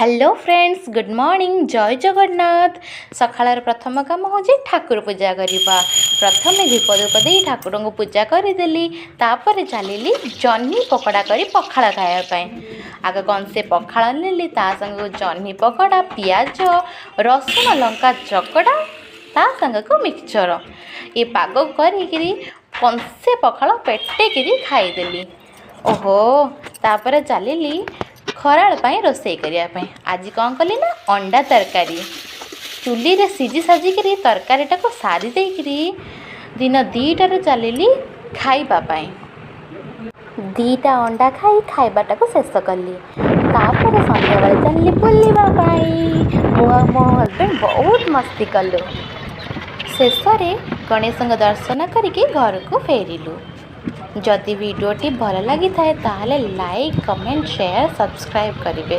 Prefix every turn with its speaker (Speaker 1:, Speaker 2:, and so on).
Speaker 1: Hello friends, good morning, ଜୟ ଜଗନ୍ନାଥ। ସକାଳର ପ୍ରଥମ କାମ ହେଉଛି ଠାକୁର ପୂଜା କରିବା। ପ୍ରଥମେ ଦୀପ ଧୂପ ଦେଇ ଠାକୁରଙ୍କୁ ପୂଜା କରିଦେଲି। ତାପରେ ଚାଲିଲି ଜହ୍ନି ପକୋଡ଼ା କରି ପଖାଳ ଖାଇବା ପାଇଁ। ଆଗ କଂସେ ପଖାଳ ନେଲି, ତା ସାଙ୍ଗକୁ ଜହ୍ନି ପକୋଡ଼ା, ପିଆଜ, ରସୁଣ, ଲଙ୍କା ଚକଟା, ତା ସାଙ୍ଗକୁ ମିକ୍ସଚର। ଏ ପାଗ କରିକିରି କଂସେ ପଖାଳ ପେଟେକିରି ଖାଇଦେଲି। ଓହୋ, ତାପରେ ଚାଲିଲି ଖରାବେଳ ପାଇଁ ରୋଷେଇ କରିବା ପାଇଁ। ଆଜି କ'ଣ କଲି ନା ଅଣ୍ଡା ତରକାରୀ। ଚୁଲିରେ ସିଝି ସାଜିକିରି ତରକାରୀଟାକୁ ସାରି ଦେଇକିରି ଦିନ 2ଟାରେ ଚାଲିଲି ଖାଇବା ପାଇଁ। 2ଟା ଅଣ୍ଡା ଖାଇ ଖାଇବାଟାକୁ ଶେଷ କଲି। ତାପରେ ସନ୍ଧ୍ୟାବେଳେ ଚାଲିଲି ବୁଲିବା ପାଇଁ। ମୁଁ ଆଉ ମୋ ହଜବେଣ୍ଡ ବହୁତ ମସ୍ତି କଲୁ। ଶେଷରେ ଗଣେଶଙ୍କ ଦର୍ଶନ କରିକି ଘରକୁ ଫେରିଲୁ। ଯଦି ଭିଡ଼ିଓଟି ଭଲ ଲାଗିଥାଏ, ତାହେଲେ ଲାଇକ୍, କମେଣ୍ଟ, ସେୟାର, ସବସ୍କ୍ରାଇବ୍ କରିବେ।